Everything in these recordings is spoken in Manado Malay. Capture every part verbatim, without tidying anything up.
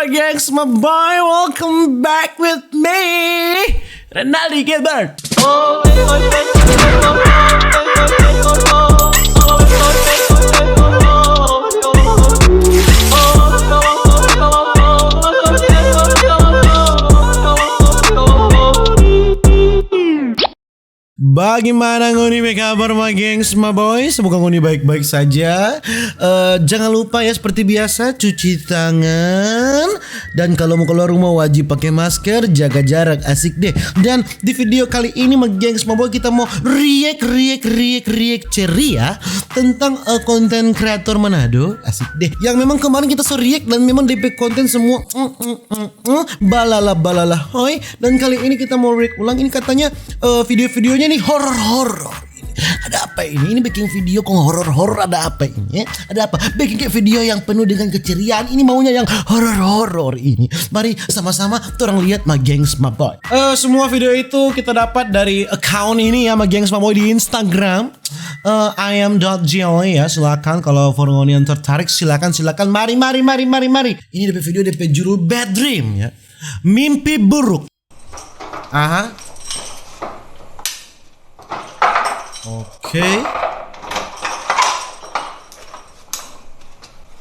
Gengs, my boy, welcome back with me, Renaldi Gilbert. Bagimana ngoni pe kabar, my gengs, my boy? Semoga ngoni baik-baik saja. Eh, jangan lupa ya, seperti biasa, cuci tangan. Dan kalau mau keluar rumah, wajib pakai masker, jaga jarak, asik deh. Dan di video kali ini, my gengs, my boy, kita mau react, react, react, react ceria tentang eh, konten kreator Manado, asik deh. Yang memang kemarin kita so react dan memang D P konten semua mm, mm, mm, mm, balala, balala, hoi. Dan kali ini kita mau react ulang. Ini katanya eh, video-videonya nih horor-horor. Ada apa ini? Ini bikin video kong horor-horor, ada apa ini? Ada apa? Bikin kayak video yang penuh dengan keceriaan. Ini maunya yang horor-horor ini. Mari sama-sama orang lihat, my gengs, my boy. Eh, semua video itu kita dapat dari account ini ya, my gengs, my boy, di Instagram. Eh, I am dot J O ya. Silakan kalau for ngoni yang tertarik, silakan, silakan. Mari, mari, mari, mari, mari. Ini D P video, D P judul Bad Dream ya. Mimpi buruk. Aha. Oke.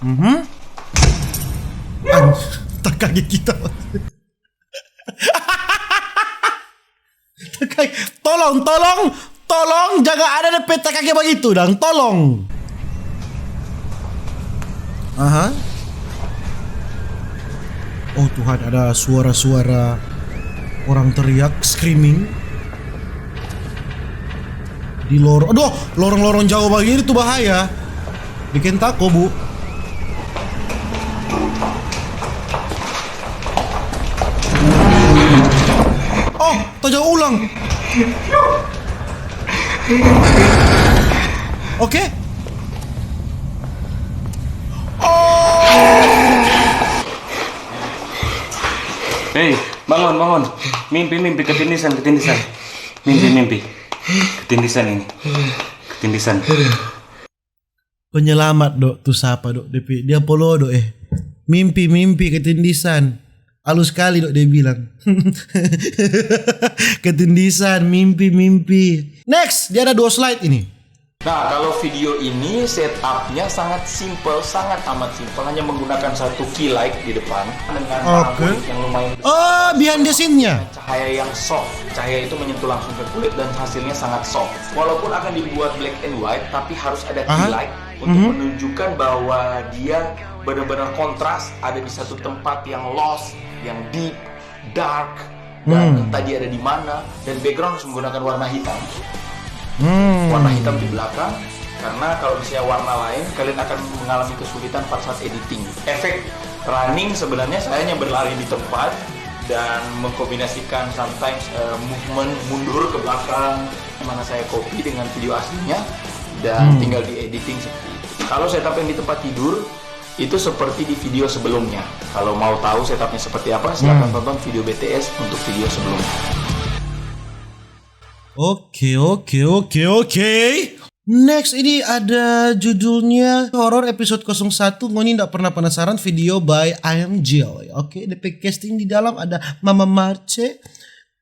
Mhm. Anj-, takage kita. Takage. Tolong, tolong, tolong, jangan ada D P takage bagitu, dang. Tolong. Aha. Oh Tuhan, ada suara-suara orang teriak, screaming. Di lorong, aduh, lorong-lorong jauh begini tuh bahaya. Bikin tako, Bu. Oh, tajauh ulang. Oke. Oh. Hei, bangun, bangun. Mimpi, mimpi, ketindisan, ketindisan. Mimpi, mimpi. Ketindisan ini. Ketindisan. Penyelamat, dok. Tu sapa, dok? Depe, dia polodo, eh. Mimpi, mimpi, ketindisan. Alus skali, dok, dia bilang. Ketindisan, mimpi, mimpi. Next, dia ada dua slide ini. Nah, kalau video ini setupnya sangat simple, sangat amat simple, hanya menggunakan satu key light di depan dengan parabolic yang lumayan besar. Oh, behind the scene-nya. Cahaya yang soft, cahaya itu menyentuh langsung ke kulit dan hasilnya sangat soft. Walaupun akan dibuat black and white, tapi harus ada key light untuk menunjukkan bahwa dia benar-benar kontras, ada di satu tempat yang lost, yang deep, dark, dan entah dia ada di mana, dan background harus menggunakan warna hitam. Warna hitam di belakang, karena kalau misalnya warna lain, kalian akan mengalami kesulitan pada saat editing. Efek running sebenarnya saya hanya berlari di tempat dan mengkombinasikan sometimes eh, movement mundur ke belakang, mana saya copy dengan video aslinya dan tinggal di editing seperti itu. Kalau setup yang di tempat tidur, itu seperti di video sebelumnya. Kalau mau tahu setupnya seperti apa, silahkan tonton video B T S untuk video sebelumnya. Oke, oke, oke, oke. Next, ini ada judulnya horor episode kosong satu. Ngoni ndak pernah penasaran, video by I M J. Oke, depe casting di dalam ada Mama Marce,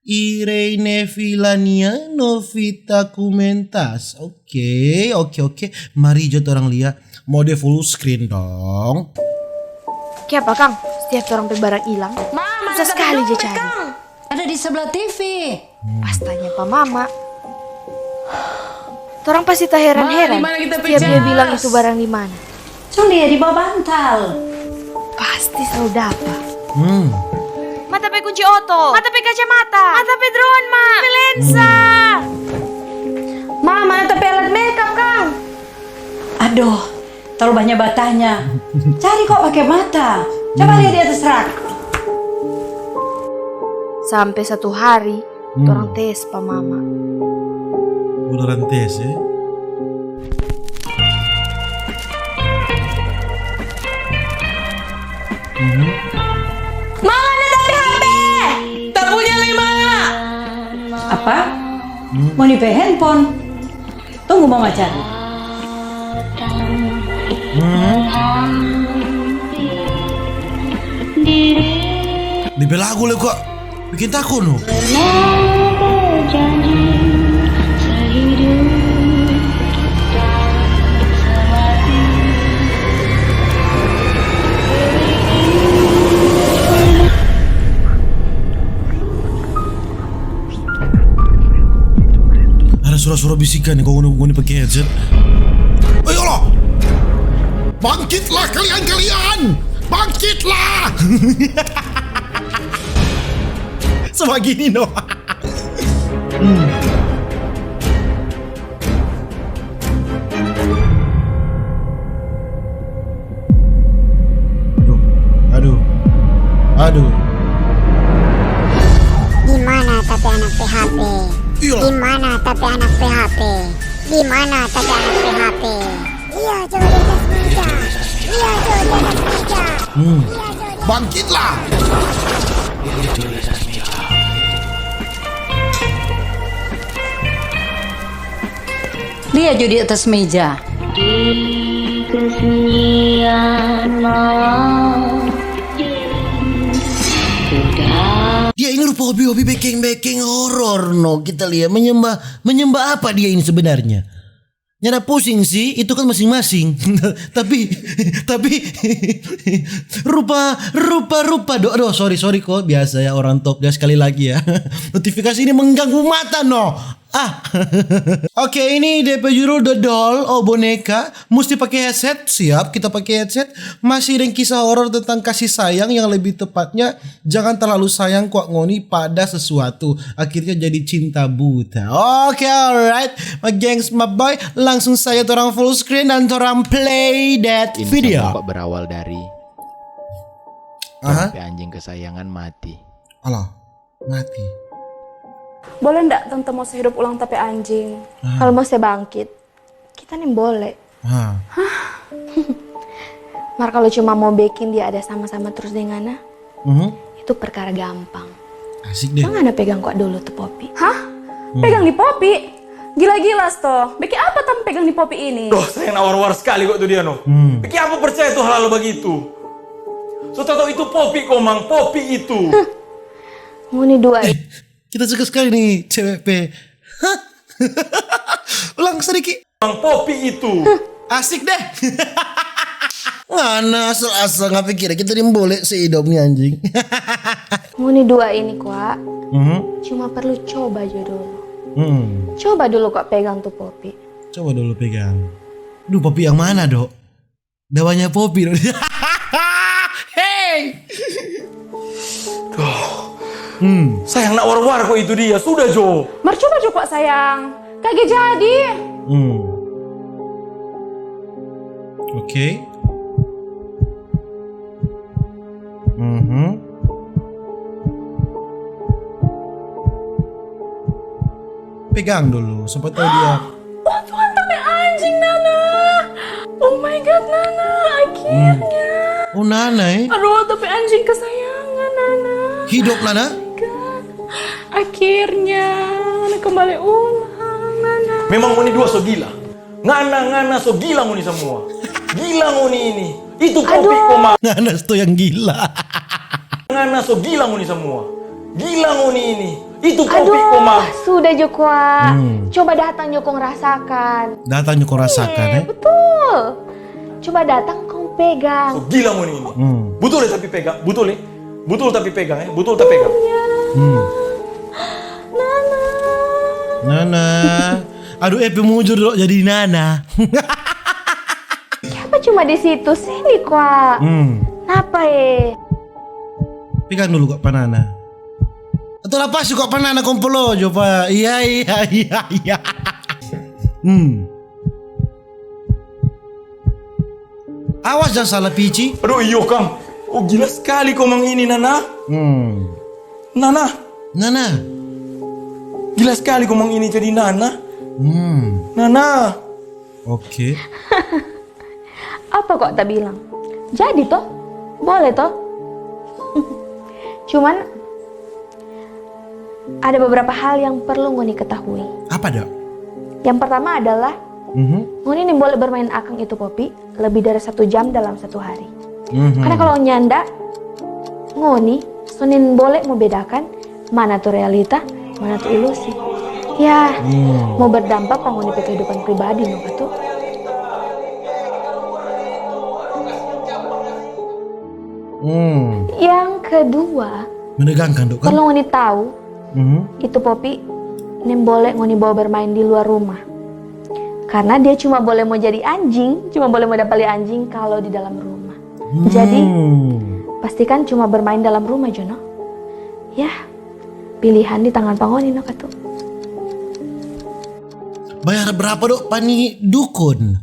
Irene Vilania, Novita Kumentas. Oke, oke, oke. Mari jo torang lia. Mode full screen dong. Kiapa, Kang? Setiap torang pe barang ilang, susah skali ja cari. Ada di sebelah T V. Pas tanya pa mama. Torang pasti taheran-heran setiap dia bilang itu barang di mana. Cong lia di bawah bantal. Pasti slalu dapa. Hmm. Mata pe kunci oto, mata pe kacamata, mata pe drone, ma, pe lensa. Ma, mana ta pe alat makeup, kang? Adoh, talalu banya batanya. Cari kwa pake mata. Coba lia di atas rak. Sampe satu hari, torang tes pa mama. Beneran tes, ya? Mama, ada tapi H P. Tak punya lima. Apa? Mau ni pe handphone? Tunggu mama cari. Hmm. Di Dia pe lagu lei kwa bikin tako no. Ada suara-suara bisikan nih, kau ngoni, ngoni pakai headset. Ayolah! Bangkitlah kalian-kalian! Bangkitlah! Sebagini no. Hmm. Aduh, aduh, aduh. Di mana tapi anak P H P? Iya. Di mana tapi anak P H P? Di mana tapi anak P H P? Lia jo di atas meja. Lia jo di atas meja. Hmm. Lia jo di Bangkitlah! Lia jo di atas meja. Dia ini rupa hobi-hobi bekeng-bekeng horor no. Kita lia menyembah, menyembah apa dia ini sebenarnya? Nyanda pusing sih, itu kan masing-masing. Tapi, tapi rupa, rupa, rupa do. Aduh, sorry, sorry kok. Biasa ya orang top ya, sekali lagi ya. Notifikasi ini mengganggu mata no. Ah. Oke, ini D P judul The Doll, oh boneka. Musti pakai headset, siap, kita pakai headset. Masih deng kisah horor tentang kasih sayang, yang lebih tepatnya jangan terlalu sayang kwa ngoni pada sesuatu, akhirnya jadi cinta buta. Oke, alright, my gengs, my boy, langsung saja torang full screen dan torang play that video. Ini semua kok berawal dari Aha. Pe anjing kesayangan mati. Alah, mati. Boleh ndak tante mo se hidup ulang ta pe anjing? Ah. Kalo mo se bangkit, kita nimbole. Ah. Mar kalo cuma mo bekin dia ada sama-sama trus deng ngana, mhm, itu perkara gampang. Asik deh. Cuma ngana pegang kwa dulu tu Popi. Hah? Hmm. Pegang ni Popi? Gila-gila sto. Bikin apa tong pegang ni Popi ini? Doh, sayang na war-war skali kwa tu dia no. Hmm. Bikin apa percaya tu hal-hal bagitu? So tau itu Popi komang, Popi itu. Huh. Ngoni dua. Eh, kita suka skali ni cewe pe. Hah? Ulang sadiki. Bang Popi itu. Asik deh. Ngana asal-asal ngapa kira kita nimbole se hidup ni anjing. Ngoni dua ini kwa, mhm, cuma perlu coba jo dulu. Hmm. Coba dulu kwa pegang tu Popi. Coba dulu pegang. Duh, Popi yang mana, Dok? Dawanya Popi, Dok. Hei. Tuh. Hmm. Sayang na war-war kwa itu dia, sudah jo. Mar coba jo kwa sayang. Kage jadi. Hmm. Oke. Mhm. Pegang dulu, siapa tahu dia. Oh Tuhan, ta pe anjing, Nana. Oh my God, Nana, akhirnya. Hmm. Oh, Nana, eh? Aduh, ta pe anjing kesayangan, Nana. Hidup, Nana? Oh my God. Akhirnya, Nana kembali ulang, Nana. Memang ngoni dua so gila. Ngana, ngana so gila ngoni samua. Gila ngoni ini. Itu Popi komang. Ngana sto yang gila. Ngana so gila ngoni samua. Gila ngoni ini. Itu Popi komang. Aduh, sudah jo kwa. Hmm. Coba datang jo kong rasakan. Datang jo kong rasakan, eh? Betul. Coba datang kong pegang. So gila ngoni ini. Hmm. Butul ya tapi pegang, butul ya. Butul tapi pegang, eh. Butul tapi pegang. Iya. Hmm. Nana. Nana. Aduh, eh, pe mujur dulu jadi Nana. Kiapa cuma di situ? Sini kwa. Hmm. Napa, eh? Pegang dulu kwa pa Nana. Atau lapas kwa pa Nana kompolo jo pa. Iya, iya, iya, iya. Hmm. Awas jang salah pici. Aduh, iyo kang. Oh, gila skali komang ini, Nana. Hmm. Nana. Nana. Gila skali komang ini jadi Nana. Hmm. Nana. Oke. Apa kwa ta bilang? Jadi to? Boleh to? Cuman ada beberapa hal yang perlu ngoni ketahui. Apa, Dok? Yang pertama adalah, mhm, ngoni nimbole bermain akang itu Popi lebih dari satu jam dalam satu hari. Mhm. Karena kalau nyanda, ngoni So nibole mo bedakan mana tu realita, mana tu ilusi. Ya, hmm, mo berdampak pa ngoni pe kehidupan pribadi, no katu? Hmm. Yang kedua, menegangkan, Dok, kan? Perlu ngoni tahu, hmm, itu Popi nibole ngoni bawa bermain di luar rumah. Karena dia cuma boleh mau jadi anjing, cuma boleh mau dapali anjing kalau di dalam rumah. Hmm. Jadi, pastikan cuma bermain dalam rumah jo, no? Ya, pilihan di tangan pa ngoni, no katu? Bayar berapa, Dok, pa ni dukun?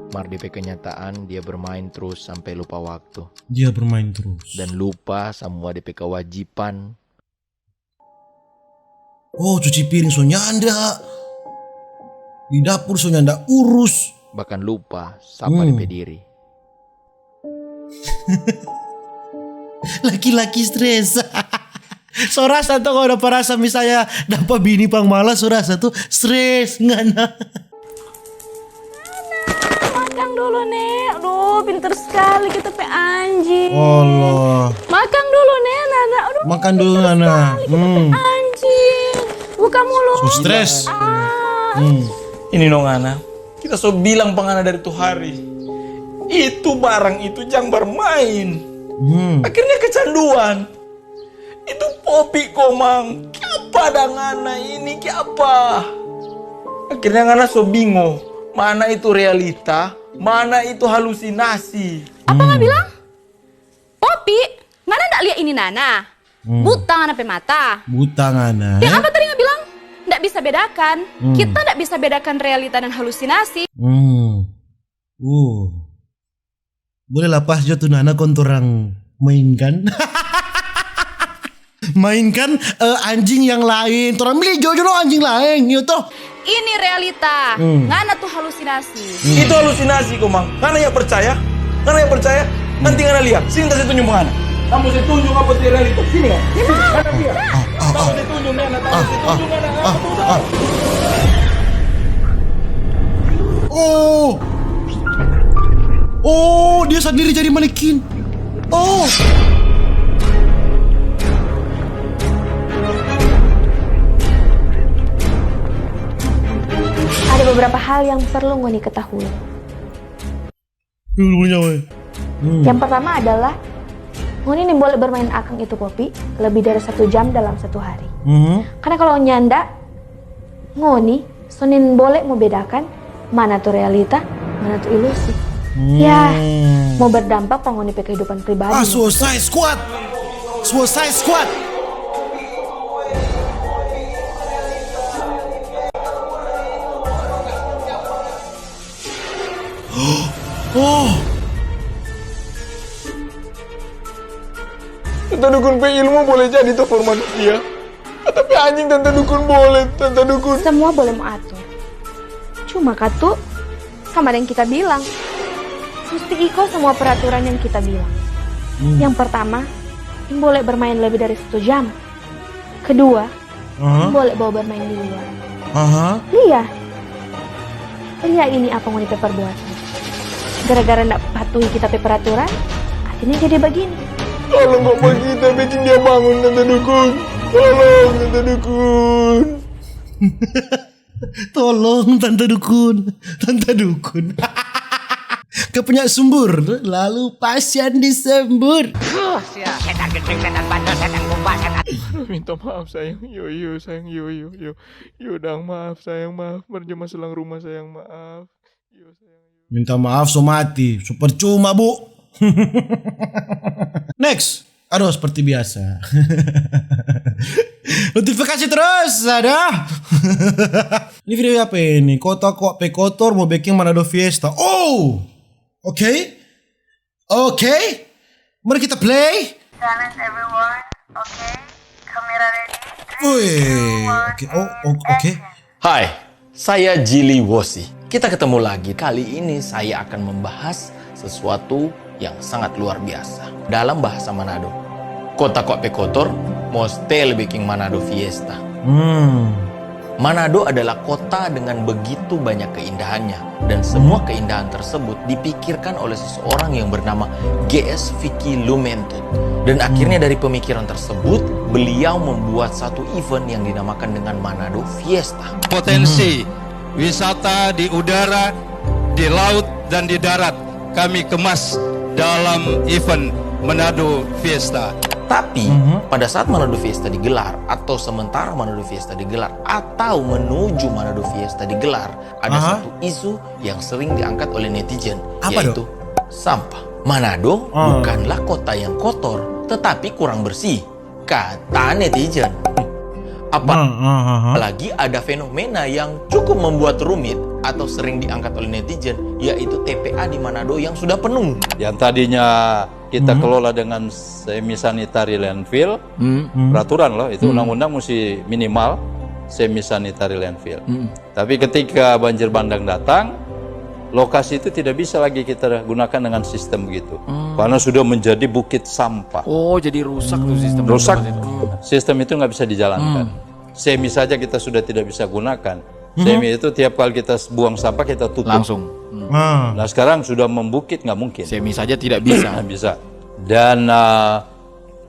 Mar di pe kenyataan, dia bermain terus sampe lupa waktu. Dia bermain terus. Dan lupa samua de pe kewajiban. Oh, cuci piring so nyanda. Di dapur so nyanda urus. Bahkan lupa sapa de pe diri. Laki-laki stres. So rasa to, kalau dapa rasa misalnya dapa bini pang malas, so rasa to stres ngana. Nana, makang dulu, Nek. Aduh, pinter sekali kita pe anjing. Allah. Makang dulu, Nek, Nana. Aduh, makan dulu, pinter Nana. Sekali kita pe anjing. Buka mulut. So stres. Ah. Hmm. Ini no ngana. Kita so bilang pa ngana dari tu hari. Itu barang itu jang bermain. Hmm. Akhirnya kecanduan. Itu Popi komang, kiapa dang ngana ini, kiapa? Akhirnya ngana so bingo, mana itu realita, mana itu halusinasi. Apa nga bilang? Popi, ngana ndak lia ini Nana? Hmm. Buta ngana pe mata. Buta ngana, eh? Yang apa tadi nga bilang? Ndak bisa bedakan. Hmm. Kita ndak bisa bedakan realita dan halusinasi. Hmm. Uh. Boleh lapas jo tu Nana kong torang mainkan. Mainkan, eh, anjing yang lain. Torang bli jo jo no anjing lain, yo toh. Ini realita. Hmm. Ngana tu halusinasi. Hmm. Itu halusinasi komang. Ngana ya percaya? Ngana ya percaya? Hmm. Nanti ngana lia. Sini ta se tunjung pa ngana. Ta mo se tunjung apa tu realita? Sini ya. Sini. Ngana lia. Ah, ah, ah. Ta mo se tunjung, Nana. Ta mo se tunjung, Nana. Ah, ah. Oh. Oh, dia sandiri jadi manekin. Oh. Ada beberapa hal yang perlu ngoni ketahui. Dulunya, weh. Hmm. Yang pertama adalah, ngoni nibole bermain akang itu Popi lebih dari satu jam dalam satu hari. Mhm. Karena kalau nyanda, ngoni so nibole mo bedakan mana tu realita, mana tu ilusi. Hmm. Ya, mo berdampak pa ngoni pe kehidupan pribadi. Ah, Suicide Squad! Suicide Squad! Oh. Tanta Dukun pe ilmu boleh jadi to for manusia. Tapi anjing Tanta Dukun boleh, Tanta Dukun. Semua boleh mo atur. Cuma katu, sama deng kita bilang. Musti iko semua peraturan yang kita bilang. Hmm. Yang pertama, nibole bermain lebih dari satu jam. Kedua, aha, nibole bawa bermain di luar. Aha. Lia. Lia ini apa ngoni pe perbuatan. Gara-gara ndak patuhi kita pe peraturan, akhirnya jadi bagini. Tolong kong pa kita, beking dia bangun, Tanta Dukun. Tolong, Tanta Dukun. Tolong, Tanta Dukun. Tanta Dukun. Ke punya sumur, lalu pasian disembur. Huh, sia. Setan genting, setan bandel, setan gumba, setan. Aduh, minta maaf, sayang. Yo, yo, sayang. Yo, yo, yo. Yo, dang, maaf, sayang, maaf. Mar jo masulang rumah, sayang, maaf. Yo, sayang, yo. Minta maaf, so mati. So percuma, Bu. Next. Aduh, seperti biasa. Notifikasi terus, ada. Ini video apa ini? Kota kok pe kotor, mo beking Manado Fiesta. Oh! Oke. Oke. Mari kita play. Silence everyone, oke? Kamera ready? Three, wih, two, one, oke. Oh, o-, oke. Action. Hai, saya Jili Wosi. Kita ketemu lagi. Kali ini saya akan membahas sesuatu yang sangat luar biasa. Dalam bahasa Manado, kota kok pe kotor, mostel beking Manado Fiesta. Hmm. Manado adalah kota dengan begitu banyak keindahannya, dan semua keindahan tersebut dipikirkan oleh seseorang yang bernama G S Vicky Lumentude. Dan akhirnya dari pemikiran tersebut, beliau membuat satu event yang dinamakan dengan Manado Fiesta. Potensi wisata di udara, di laut, dan di darat kami kemas dalam event Manado Fiesta. Tapi pada saat Manado Fiesta digelar atau sementara Manado Fiesta digelar atau menuju Manado Fiesta digelar, ada Aha. satu isu yang sering diangkat oleh netizen, Apa yaitu sampah. Manado Ah. bukanlah kota yang kotor, tetapi kurang bersih, kata netizen. Apa Ah, ah, ah, ah. Apalagi ada fenomena yang cukup membuat rumit atau sering diangkat oleh netizen, yaitu T P A di Manado yang sudah penuh. Yang tadinya kita kelola dengan semi sanitary landfill, peraturan loh, itu undang-undang mesti minimal semi sanitary landfill. Tapi ketika banjir bandang datang, lokasi itu tidak bisa lagi kita gunakan dengan sistem begitu, karena sudah menjadi bukit sampah. Oh, jadi rusak tuh sistem Rusak, tempat itu. Sistem itu nggak bisa dijalankan. Semi saja kita sudah tidak bisa gunakan. Semi itu tiap kali kita buang sampah, kita tutup. Langsung. Ah. Nah, sekarang sudah membukit, nggak mungkin. Semi saja tidak bisa. Nggak bisa. Dan uh,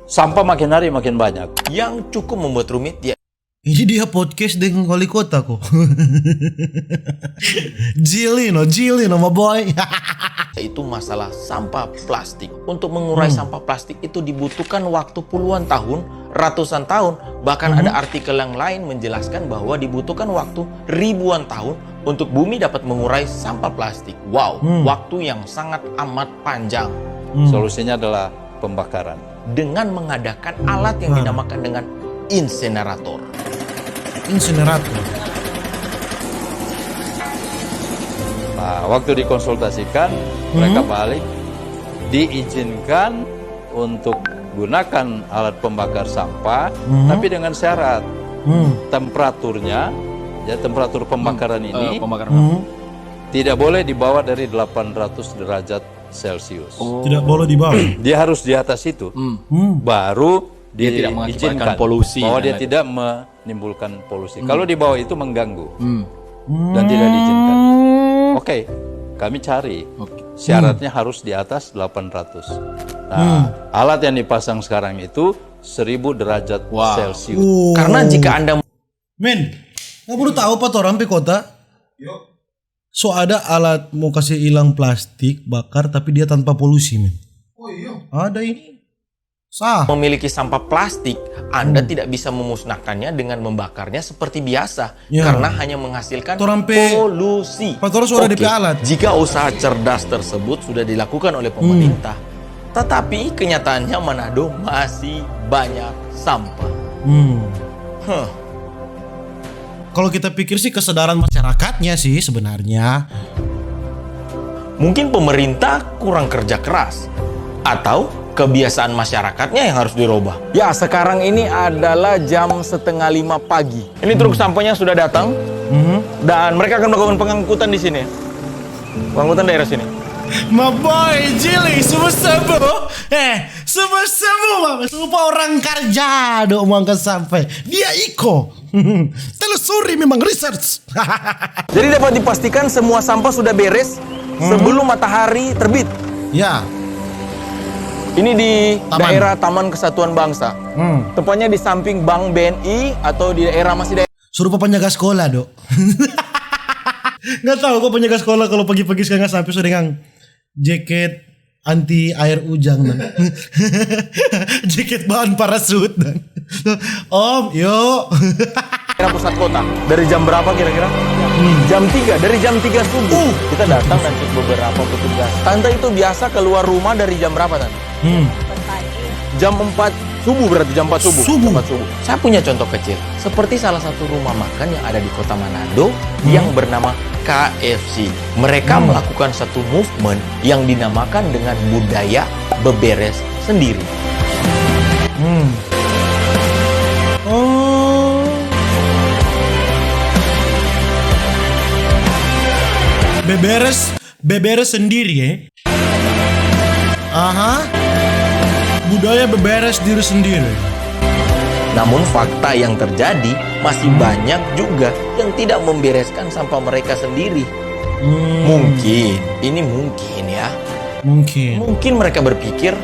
sampah makin hari makin banyak. Yang cukup membuat rumit, ya, Ini dia podcast dengan wali kota kok. Jili no, Jili no, my boy. Itu masalah sampah plastik. Untuk mengurai sampah plastik itu dibutuhkan waktu puluhan tahun, ratusan tahun. Bahkan ada artikel yang lain menjelaskan bahwa dibutuhkan waktu ribuan tahun untuk bumi dapat mengurai sampah plastik. Wow, waktu yang sangat amat panjang. Solusinya adalah pembakaran. Dengan mengadakan alat yang dinamakan dengan insinerator. Insinerator. Nah, waktu dikonsultasikan, mereka balik diizinkan untuk gunakan alat pembakar sampah, tapi dengan syarat temperaturnya, ya, temperatur pembakaran ini Pembakaran. Hmm. tidak boleh di bawah dari delapan ratus derajat Celcius. Tidak boleh di bawah. Dia harus di atas itu, Hmm. baru Dia tidak mengakibatkan diizinkan polusi bahwa dan dia lain- tidak menimbulkan polusi. Kalau di bawah itu mengganggu dan tidak diizinkan. Oke, kami cari. Syaratnya harus di atas delapan ratus. Nah, alat yang dipasang sekarang itu seribu derajat Wow. Celcius. Oh. Karena jika Anda Men, nggak perlu tahu apa orang pe kota? So ada alat mau kasih hilang plastik bakar tapi dia tanpa polusi, men. Oh iya. Ada ini. Sah. memiliki sampah plastik, Anda tidak bisa memusnahkannya dengan membakarnya seperti biasa, Ya. karena hanya menghasilkan Torang pe- polusi. Pator suara Oke, depe alat. Jika usaha cerdas tersebut sudah dilakukan oleh pemerintah, tetapi kenyataannya Manado masih banyak sampah. Hmm. Huh. Kalau kita pikir sih kesadaran masyarakatnya sih sebenarnya. Mungkin pemerintah kurang kerja keras, atau kebiasaan masyarakatnya yang harus dirubah. Ya, sekarang ini adalah jam setengah lima pagi. Ini truk sampahnya sudah datang, dan mereka akan melakukan pengangkutan di sini. Pengangkutan daerah sini. My boy Jili, subuh-subuh. Eh, subuh-subuh, Mama. Sumpah orang kerja, dok, mau angkat sampai. Dia iko. Telusuri memang research. Jadi dapat dipastikan semua sampah sudah beres sebelum matahari terbit. Ya. Ini di Taman. daerah Taman Kesatuan Bangsa. Hmm. Tepatnya di samping Bank B N I atau di daerah masih daerah Serupa penjaga sekolah, dok. Nggak tahu kok penjaga sekolah kalau pagi-pagi sekarang sampai sudah dengan jaket anti air hujan, nah. Jaket bahan parasut, nah. Om, yuk. daerah pusat kota. Dari jam berapa kira-kira? Jam tiga, dari jam tiga subuh. Kita datang dan cek beberapa petugas. Tante itu biasa keluar rumah dari jam berapa, Tante? Hmm. Jam empat subuh, berarti jam empat subuh. Subuh. Jam empat subuh. Saya punya contoh kecil. Seperti salah satu rumah makan yang ada di kota Manado yang bernama K F C. Mereka melakukan satu movement yang dinamakan dengan budaya beberes sendiri. Hmm. Oh. Beberes, beberes sendiri, ya. Aha. Budaya beberes diri sendiri. Namun fakta yang terjadi, masih banyak juga yang tidak membereskan sampah mereka sendiri. Hmm, Mungkin, ini mungkin ya, mungkin. mungkin mereka berpikir,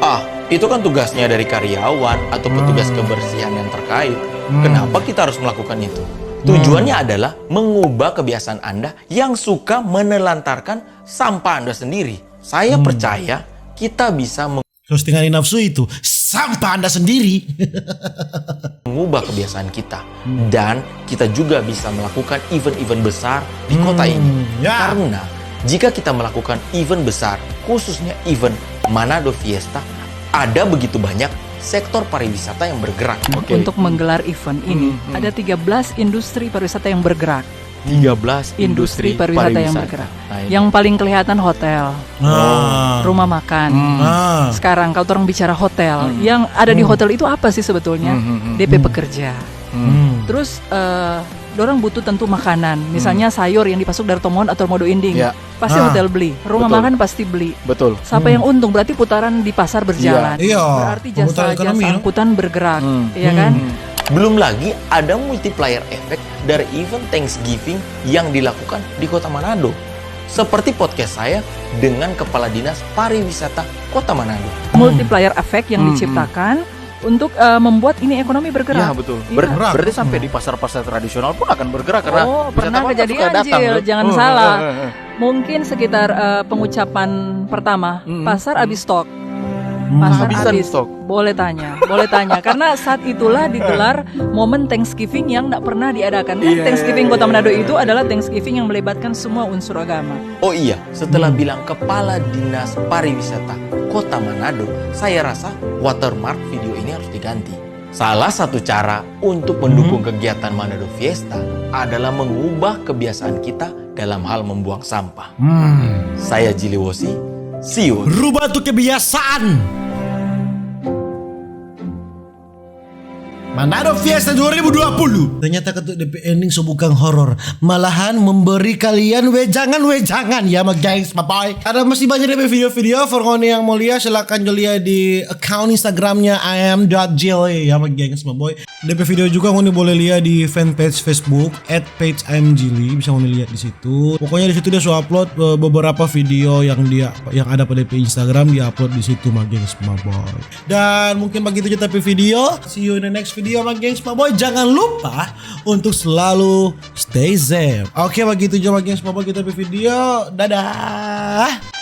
ah, itu kan tugasnya dari karyawan atau petugas kebersihan yang terkait. Kenapa kita harus melakukan itu? Tujuannya adalah mengubah kebiasaan Anda yang suka menelantarkan sampah Anda sendiri. Saya percaya kita bisa meng- Terus tinggal nafsu itu, sampah Anda sendiri. mengubah kebiasaan kita. Dan kita juga bisa melakukan event-event besar di kota ini. Ya. Karena jika kita melakukan event besar, khususnya event Manado Fiesta, ada begitu banyak sektor pariwisata yang bergerak. Untuk menggelar event ini, ada tiga belas industri pariwisata yang bergerak. Tiga belas Industri pariwisata yang bergerak. Nah, ini. Yang paling kelihatan hotel, Ah. rumah makan. Ah. Sekarang kalau orang bicara hotel, yang ada di hotel itu apa sih sebetulnya? D P pekerja. Hmm. Terus eh, dorang butuh tentu makanan, misalnya sayur yang dipasuk dari Tomohon atau Modo Inding, Ya. pasti Ah. hotel beli, rumah Betul. makan pasti beli. Betul. Siapa yang untung? Berarti putaran di pasar berjalan. Iya, Berarti pemutar jasa ekonomi, jasa no? Angkutan bergerak, ya kan? Belum lagi ada multiplier effect dari event Thanksgiving yang dilakukan di Kota Manado. Seperti podcast saya dengan Kepala Dinas Pariwisata Kota Manado. Multiplier effect yang diciptakan untuk eh, membuat ini ekonomi Ya bergerak. Betul. Iya. Ber- berarti sampai di pasar-pasar tradisional pun akan bergerak karena Oh, pernah wisatawan kan kejadian, suka datang, Jil, kan? jangan Hmm, salah. hmm, hmm, hmm. Mungkin sekitar eh, pengucapan pertama, pasar habis stok. Pasar Kehabisan habis. Stok. Boleh tanya, boleh tanya. Karena saat itulah digelar momen Thanksgiving yang nggak pernah diadakan. Kan Iya, Thanksgiving iya, Kota iya, Manado iya. Itu adalah Thanksgiving yang melibatkan semua unsur agama. Oh iya, setelah bilang Kepala Dinas Pariwisata Kota Manado, saya rasa watermark video ini harus diganti. Salah satu cara untuk mendukung kegiatan Manado Fiesta adalah mengubah kebiasaan kita dalam hal membuang sampah. Saya Jili Wosi, see you. Rubah tu kebiasaan. Manado Fiesta dua ribu dua puluh. Ternyata ketuk D P ending so bukan horor, malahan memberi kalian wejangan-wejangan ya, my gengs, my boy. Ada masih banyak D P video-video for ngoni yang mau lihat, silakan jo lihat di account Instagramnya I am dot J L A ya, my gengs, my boy. D P video juga ngoni boleh lihat di fanpage Facebook at page I am Jili, bisa ngoni lihat di situ. Pokoknya di situ dia so upload eh, beberapa video yang dia yang ada pada D P Instagram, dia upload di situ, my gengs, my boy. Dan mungkin begitu aja tapi video. See you in the next video, my gengs, my boy. Jangan lupa untuk selalu stay safe. Oke, begitu aja, my gengs, my boy, kita video. Dadah.